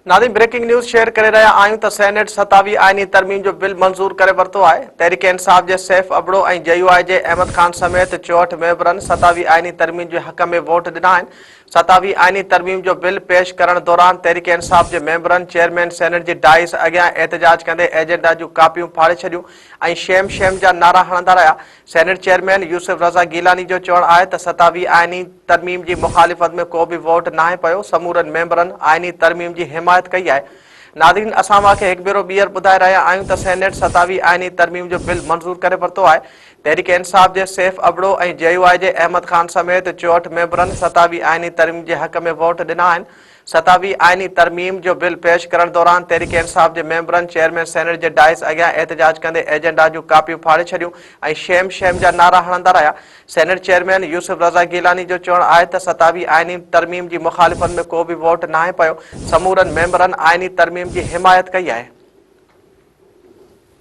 ناظرين breaking news share ڪري رهيا آهيون ته سينيٽ ستاويهه آئيني ترميم جو بل منظور ڪري ورتو آهي. تحريڪ انصاف جي سيف ابڙو ۽ جي يو آء جي احمد خان سميت 64 ميمبرن ستاويهه آئيني ترميم جي حق ۾ ووٽ ڏنا آهن. ستاويهه آئيني ترميم جو بل پيش ڪرڻ دوران تحريڪ انصاف جي ميمبرن چيئرمين سينيٽ جي ڊائس اڳيان احتجاج ڪندي ايجنڊا جون ڪاپيون ڦاڙي ڇڏيون ۽ شيم شيم جا نعرا هڻندا رهيا. سينيٽ چيئرمين يوسف رضا گيلاني جو چوڻ آهي ته ستاويهه آئيني ترميم جي مخالفت ۾ ڪو به ووٽ ناهي پيو، سمورن ميمبرن آئيني ترميم جي حمايت ڪئي آهي. ناظرين اسان اوهان کي هڪ ڀيرو ٻيهر ٻڌائي رهيا آهيون ته سينيٽ ستاويهه آئيني ترميم جو بل منظور ڪري ورتو آهي. تحريڪ انصاف جي سيف ابڙو ۽ جي يو آء جي احمد خان سميت 64 ميمبرن ستاويهه آئيني ترميم جي حق ۾ ووٽ ڏنا آهن. ستاويهه آئيني ترميم جو بل پيش ڪرڻ دوران تحريڪ انصاف جي ميمبرن چيئرمين سينيٽ جي ڊائس اڳيان احتجاج ڪندي ايجنڊا جون ڪاپيون ڦاڙي ڇڏيون ۽ شيم شيم جا نعرا هڻندا رهيا. سينيٽ چيئرمين يوسف رضا گيلاني جو چوڻ آهي ته ستاويهه آئيني ترميم جي مخالفت ۾ ڪو به ووٽ ناهي پيو، سمورن ميمبرن آئيني ترميم جي حمايت ڪئي آهي.